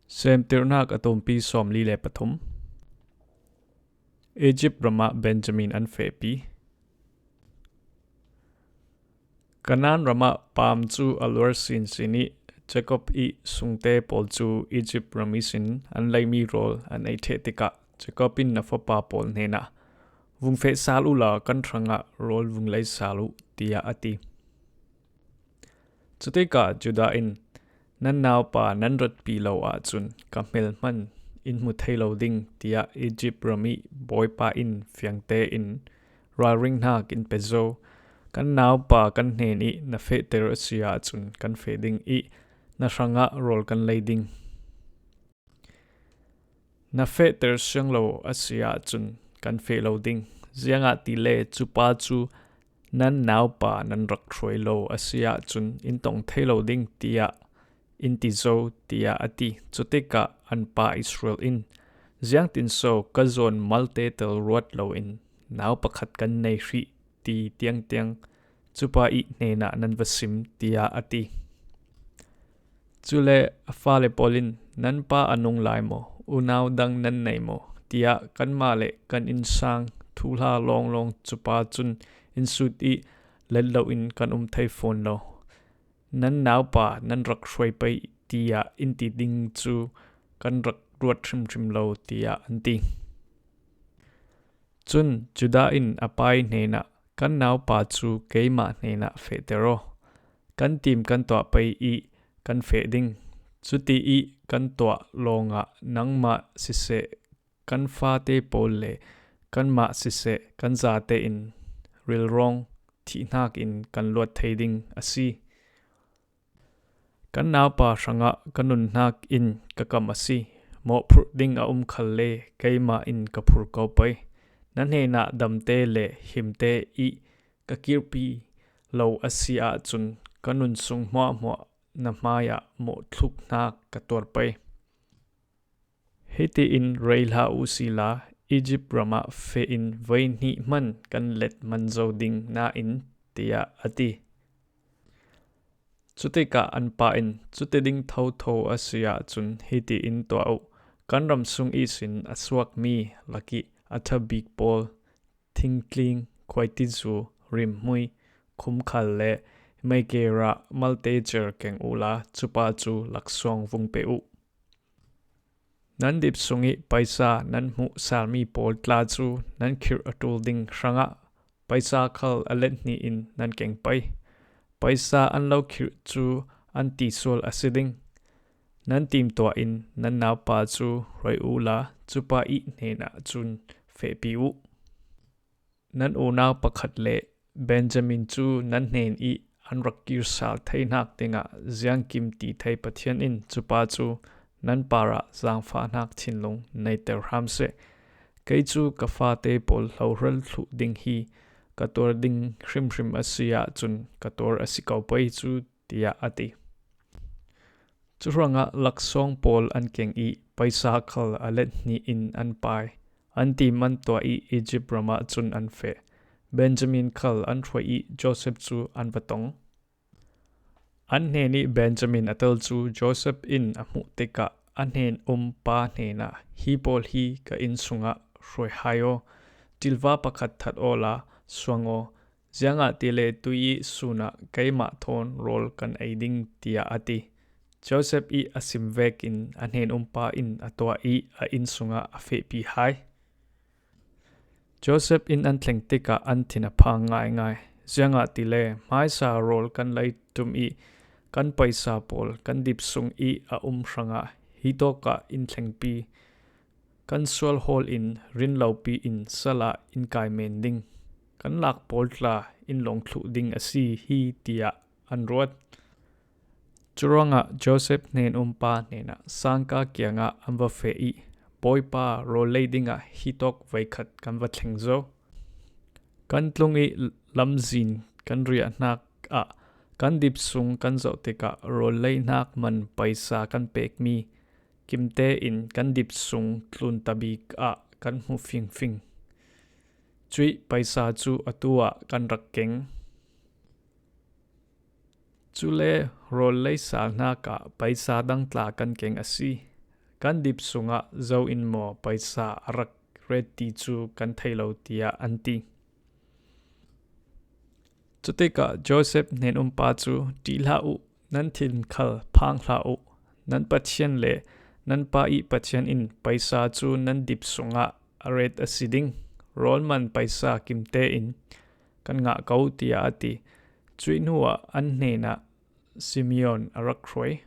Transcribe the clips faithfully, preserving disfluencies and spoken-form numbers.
Semtirnak a tumpi sawmli le pathum. Egypt ramah Benjamin an fehpi. Kanan ramah paam cu a luar sinsin ih Jacob ih sungte pawl cu Egypt ram ihsin an leimi rawl an ei ṭheh tikah Jacob in a fapa pawl hnenah, "Vung feh sal uhla kan hrangah rawl vung lei sal uh," tiah a ti. Cutikah Judah in, "Nan naupa nan ratpi lo ahcun ka hmelhmanh in hmu thei lo ding," tiah Egypt ram ih Bawipa in fiangte in ralring hnak in pe zo. "Kan naupa kan hnen ih na fehter a si ahcun kan feh ding ih na hrangah rawl kan lei ding. Na fehter siang lo a si ahcun kan feh lo ding. Ziangahtile cupa cu nan naupa nan rak hruai lo a si ahcun in tong thei lo ding, tiah in ti zo," tiah a ti. Cutikah an pa Israel in, "Ziangtinso ka zawn malte tel ruat loin nau pakhat kan nei hrih ti tiangtiang cupa ih hnenah nan va sim?" tiah a ti. Cule a fale pawl in, "Nan pa a nung lai maw? Unau dang nan nei maw?" tiah kanmah le kan innsang thuhla lawnglawng cupa cun in sut ih let loin kan um thei fawn lo. "Nan naupa nan rak hruai pei," tiah in ti ding cu kan rak ruat hrimhrim lo, tiah an ti. Cun Judah in a pa ih hnenah, "Kan naupa cu keimah hnenah fehter aw. Kan tim kan tuah pei ih kan feh ding. Cuti ih kan tuah lawngah nangmah siseh, kan fate pawl le kanmah siseh, kan zate in rilrawng thih hnakin kan luat thei ding a si. Kan naupa hrangah ka nunhnak in ka kam a si. Mawhphurh ding a um khalle keimah in ka phur ko pei. Na hnenah damte le himte ih ka kirpi lo a si ahcun ka nun sung hmuahhmuah na hmaiah mawhthluk hnak ka tuar pei. Hitiin rei hlah uhsila, Egypt ramah feh in voi hnih hmanh kan let man zo ding nain," tiah a ti. Cutikah an pa in, "Cuti ding thotho a si ahcun hitiin tuah uh: Kan ram sung ihsin a suakmi lakih a ṭha bik pawl, thingtling, khuaitizu, rimhmui, khumkhal le meikera malte cer keng uhla cupa cu laksawng vung pe uh. Nan dip sung ih paisa nan hmuh salmi pawl tla cu nan khirh a ṭul ding hrangah paisa khal a let hnih in nan keng pei. Paisa an lo khirh cu an tisual a si ding. Nan tim tuah in nan naupa cu hruai uhla cupa ih hnenah cun fehpi uh. Nan unau pakhat le Benjamin cu nan hnen ih an rak kir sal thei hnak dingah ziangkim ti thei Pathian in cupa cu nan parah zaangfahnak thinlung neiter hram seh. Kei cu ka fate pawl hlohrel thluh ding hi ka tuar ding hrimhrim a si ahcun ka tuar a si ko pei cu," tiah a ti. Curuangah laksawng pawl an keng ih paisa khal a let hnih in an pai. An tim an tuah ih Egypt ramah cun an feh. Benjamin khal an hruai ih Joseph cu an va tong. An hnen ih Benjamin a tel cu Joseph in a hmuh tikah a hnen um pa hnenah, "Hi pawl hi ka inn sungah hruai hai aw. Ṭilva pakhat that awla suang aw. Ziangahtile tui ih sun ah keimah thawn rawl kan ei ding," tiah a ti. Joseph ih a sim vekin a hnen um pa in a tuah ih a inn sungah a fehpi hai. Joseph inn an thleng tikah an thin a phang ngaingai. Ziangahtile hmaisa rawl kan lei ṭum ih kan paisa pawl kan dip sung ih a um hrangah hi tawkah in thlengpi, kan sual hawl in rin lopi in sal ah in kai men ding. Kan lak pawl tla in lawng thluh ding a si hi, tiah an ruat. Curuangah Joseph hnen um pa hnenah sangka kiangah an va feh ih, "Bawipa, rawl lei dingah hi tawk veikhat kan va thleng zo. Kan tlung ih lamzin kan riah hnak ah kan dip sung kan zoh tikah rawl lei hnak man paisa kan pekmi kimte in kan dip sung tlunta bik ah kan hmu fingfing. Cuih paisa cu atu ah kan rak keng. Cule rawl lei sal hnak ah paisa dang tla kan keng a si. Kan dip sungah zo in maw paisa a rak ret ti cu kan thei lo, tiah an ti. Cutikah Joseph hnenumpa cu, "Ṭih hlah uh, nan thin khal phang hlah uh. Nan Pathian le nan pa i Pathian in paisa cu nan dip sungah a ret a si ding. Rawl man paisa kim tein kan ngah ko," tiah a ti. Cuih hnuah an hnenah Simeon a rak hruai.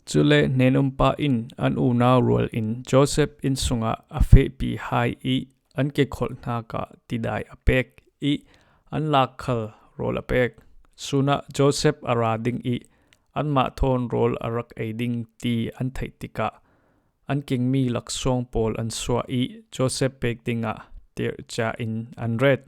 Cule hnenumpa in an unau rual in Joseph inn sungah a fehpi hai i an ke kholh hnakah tidai a pek i an lak khal rawl a pek. Sunah Joseph a ra ding i anmah thawn rawl a rak ei ding ti an theih tikah an kingmi laksawng pawl an suah i Joseph pek dingah tirhcia in an ret.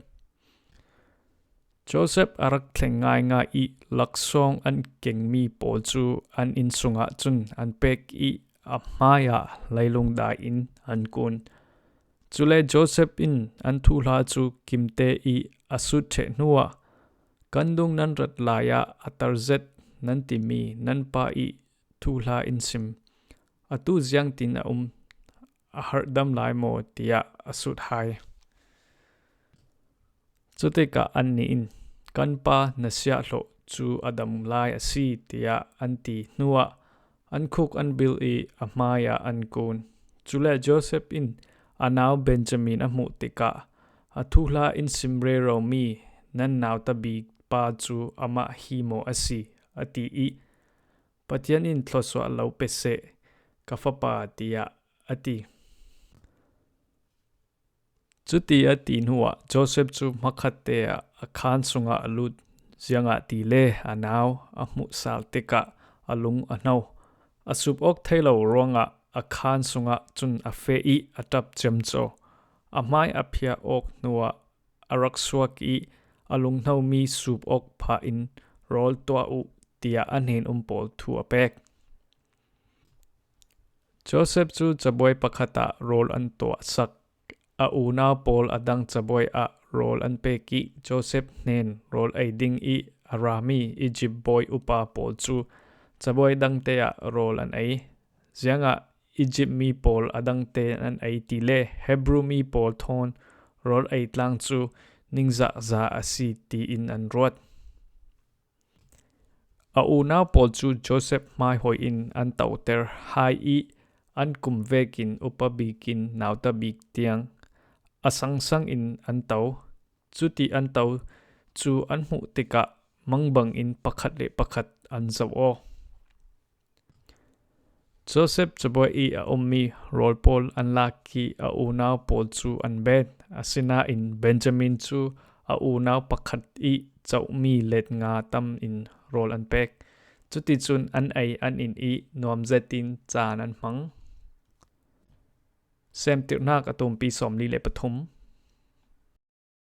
Joseph a rak thleng ngaingai i laksawng an kingmi pawl cu an inn sungah cun an pek i a hmaiah leilung dai in an kun. Cule Joseph in an thuhla cu kimte i a sut ṭheh hnuah, "Kan dung nan rat lai ah a tar zet nan timi nan pa i thuhla in sim. Atu ziangtin a um, a harhdam lai maw?" tiah a sut hai. Cutikah annih in, "Kan pa na siahhlawh cu a dam lai a si," tiah an ti hnuah an khuk an bil i a hmaiah an kun. Cule Joseph in a nau Benjamin a hmuh tikah, "A thuhla in sim reromi nan nauta bik pa cu amah hi maw a si?" a ti i, "Pathian in thluasuah lo pe seh, ka fapa," tiah a ti. Cuti a ti hnuah Joseph cu hmakhatte ah a khaan sungah a lut, ziangahtile a nau a hmuh sal tikah a lung a hno. A sup awk thei lo ruangah a khaan sungah cun a feh i a ṭap ciamco. A hmai a phiah awk hnuah a rak suak i, "A lunghnomi sup awk phah in rawl tuah uh," tiah a hnenum pawl thu a pek. Joseph cu cabuai pakhat ah rawl an tuahsak. A unau pawl a dang cabuai ah rawl an pek i Joseph hnen rawl ei ding i a rami Izipt bawi upa pawl cu cabuai dangte ah rawl an ei. Ziangah Izipt mi pawl a dangte an ei tile Hebru mi pawl thawn rawl ei tlang cu ningzahza a si tiin an ruat. A unau pawl cu Joseph hmaihawi in an toter hai i an kum vekin upa bikin nauta bik tiang a sangsang in an to. Cuti an to cu an hmuh tikah mangbang in pakhat le pakhat an zoh aw. Joseph cabuai i a ummi rawl pawl an lak i a unau pawl cu an bet. Asinain Benjamin cu a unau pakhat i cohmi let nga tam in rawl an pek. Cuticun an ei an in i nuam zetin caan an hmang. Semtirhnak a tumpi sawmli le pathum.